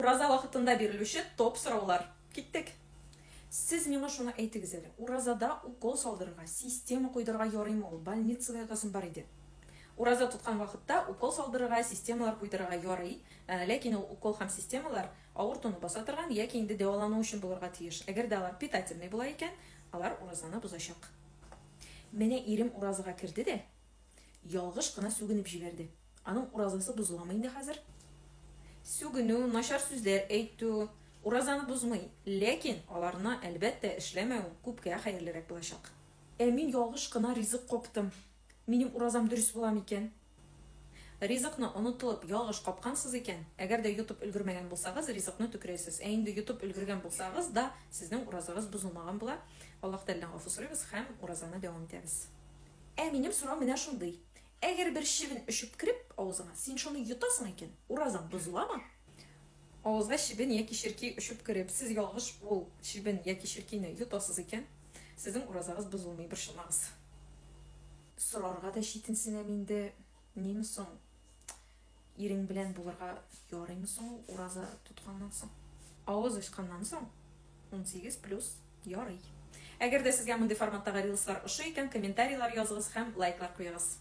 Ураза вакытында бирелүче топ сораулар. Киттек! Сез миңа шуны әйтегез әле, уразада укол салдырырга, система куйдырырга ярыймы ул, больницада ятасым бар иде. Ураза тоткан вакытта укол салдырырга, системалар куйдырырга ярый, ләкин ул укол һәм системалар авыртуны баса торган яки инде дәвалану өчен булырга тиеш. Әгәр дә алар питательный була икән, алар уразаны бозачак. Менә ирем уразага керде дә, Ялгыш кына сүгенеп җибәрде. Аның уразасы бозыламы инде хәзер? Сүгенү, начар сүзләр әйтү уразаны бозмый, ләкин аларны, әлбәттә, эшләмәвең күпкә хәерлерәк булачак. Ә мин ялгыш кына ризык каптым. Минем уразам дөрес була микән? Ризыкны онытылып ялгыш капкансыз икән, әгәр дә йотып өлгермәгән булсагыз, ризыкны төкерәсез. Ә инде йотып өлгергән булсагыз да, сезнең уразагыз бозылмаган була. Аллаһ Тәгаләдән гафу сорыйбыз һәм уразаны дәвам итәбез. Ә минем сорау менә шундый, әгәр бер чебен очып кереп авызыңа, син шуны йотасың икән, уразаң бозыламы? Авызга чебен яки черки очып кереп, сез ялгыш ул чебен яки черкине йотасыз икән, сезнең уразагыз бозылмый, борчылмагыз. Сорарга да читенсенәм инде, ниме соң, ирең белән булырга ярыймы соң ул ураза тотканнан соң? Авыз ачканнан соң 18 плюс ярый. Әгәр дә сезгә мондый форматтагы рилслар ошый икән, комментарийлар языгыз һәм лайклар куегыз.